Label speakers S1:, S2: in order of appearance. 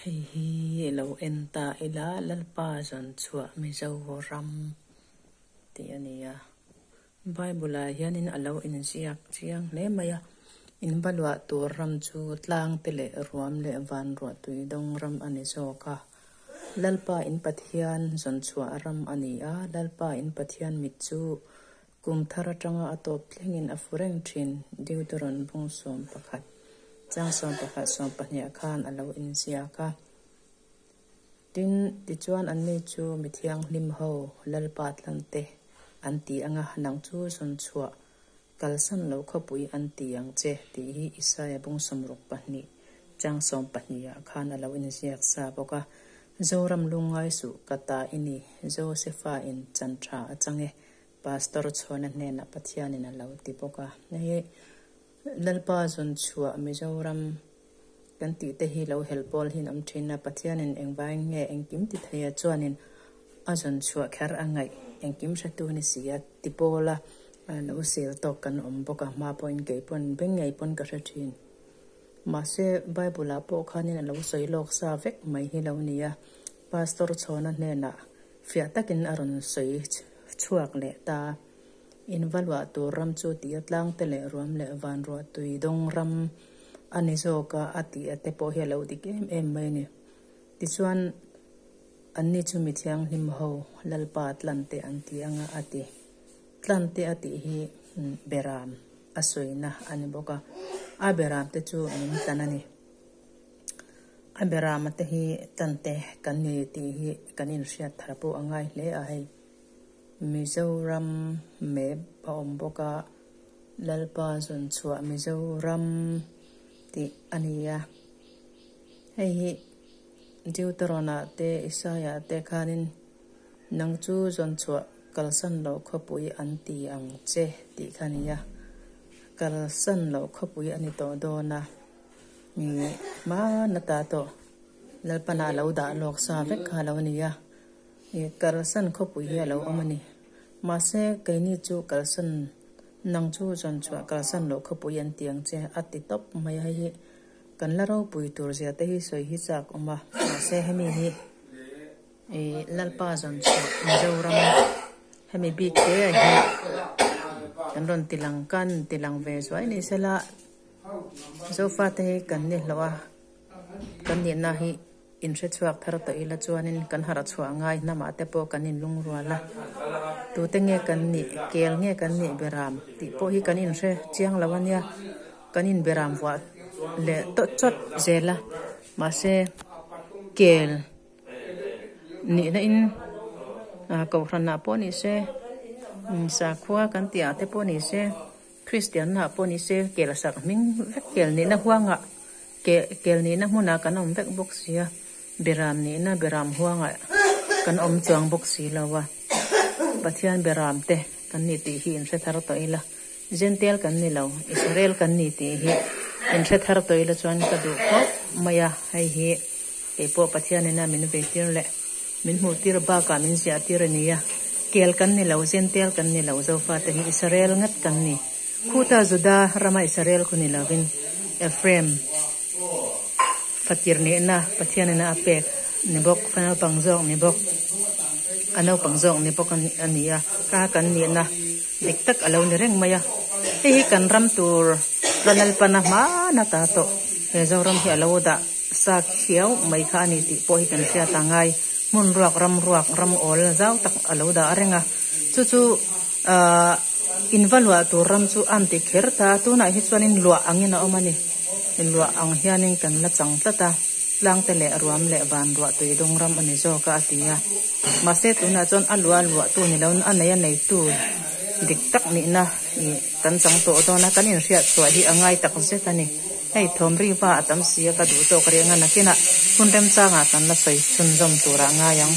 S1: Hei hi lo en ta ila Lalpa zawn chhuah Mizoram tih a ni a. Bible ah hianin a lo inziak chiang hle mai a, in va luah tur ram chu tlang te leh ruam leh van ruah tui dawng ram a ni zawk a. Lalpa in Pathian zawn chhuah ram a ni a, Lalpa in Pathian mit chu Kum thar atanga a tawp thlengin a fu reng thin, Deuteron bung 11, chang 11 20 ah khan a lo inziak a. Tin, tichuan anni chu mi thianghlim ho Lalpa tlante an ti anga nang chu zawn chhuah kalsan lo khawpui an ti ang che tih hi Isaia bung 62, chang 12 ah khan a lo inziak sa bawk a. Zoram lungngai suh ka ta i ni, Josefa in chan tha a chang e, Pastor Chhuana hnenah Pathianin a lo ti bawk a. Hei Lalpa zawn chhuah Mizoram kan tih te hi lo helh pawl hi an awm thin a, Pathianin engvai nge engkim ti thei a chuanin a zawn chhuah kher a ngaih engkim hretu ni si a ti pawl a, lo sel tawk kan awm bawk a, hma pawhin kei pawn beng ngei pawn ka hre thin. Mahse Bible ah pawh khanin a lo sawi lawk sa vek mai hi lo ni a, Pastor Chhuana hnenah Fiah takin a rawn sawi chhuak leh ta. In va luah tur ram chu tih a tlang te leh ruam leh van ruah tui dawng ram a ni zawk a, a tih a te pawh hi a lo dik em em mai a ni. Tichuan, anni chu mi thianghlim ho Lalpa tlan te an ti anga a ti. Tlan te a tih hi beram a sawina a ni bawk a, a beram te chu min tlan a ni. A berama te hi tante kan ni tih hi kan inhriat thar pawh a ngai hle a hei. Mizoram map a awm bawk a, Lalpa zawn chhuah Mizoram tih a ni a. Hei hi Deuteron-ah te Isaiah te khanin nang chu zawn chhuah kalsan loh khawpui an ti ang che tih kha a ni a. Kalsan loh khawpui a ni tawh dawn a. Hmana ta tawh Lalpana a lo dah lawk sa vek kha a lo ni a, ih kalsan khawpui hi a lo awm a ni. Mahse keini chu kalsan nang chu zawn chhuah kalsan loh khawpui an ti ang che a ti tawp mai a, hei hi kan la ropui tur zia te hi sawi hi chak awm a, mahse hemi hi ih Lalpa zawn chhuah Mizoram hemi bik te ah hi kan rawn ti lang kan ti lang ve zuai ni sela. Zofa te hi kan ni hlauh a, kan nihna hi inhre chhuak thar tawh ila chuanin kan harh chhuah ngai hnamah te pawh kan inlungrual a, tute nge kan nih, kel nge kan nih beram tih pawh hi kan inhre chiang lo a nia, kan inberam vuah leh tawt chawt zel a, mahse kel nihna in kohhranah pawh ni se, sakhua kan tih ah te pawh ni se. Kristianna pawh ni se kel sak hming vek kel nihna huangah ke kel nihna hmunah kan awm vek bawk si a, beram nihna beram huangah kan awm chuang bawk si lo a, Pathian beram te kan ni tih hi inhre thar tawh ila, Jentail kan ni lo, Israel kan ni tih hi inhre thar tawh ila chuan ka duh khawp mai a, hei hi keipawh Pathianina min veitir leh min hmuhtir bakah min ziahtir a ni a. Kel kan ni lo, Jentail kan ni lo, Zofate hi Israel ngat kan ni. Khuta Juda rama Israel khu ni lovin Ephraim fatir nihna Pathianina a pek ni bawk, fa naupang zawk ni bawk, a naupang zawk ni bawk a ni a, kha kan nihna dik tak a lo ni reng mai a. Hei hi kan ram tur Lalpana hmana ta tawh he Zoram hi a lo dah sa khiau mai kha a ni tih pawh hi kan hriat a ngai. Hmun ruak ram ruak ram awl zau tak a lo dah reng a, chu chu ahh in va luah tur ram chu a ti kher ta a, tunah hi chuanin luah angin a awm a ni, luah ang hianin kan la chang tlat a, tlang te leh ruam leh van ruah tui dawng ram a ni zawk a a ti a, mahse tunah chuan a luah luah tu ni loin a nei a neitu dik tak nihna ih kan chang tawh dawn a, kan inhriat chhuah hi a ngai tak zet a ni. Hei thawm ri va a tam si a ka duh tawk reng a, nakinah hun remchangah kan la sawi chhunzawm turah ngai ang.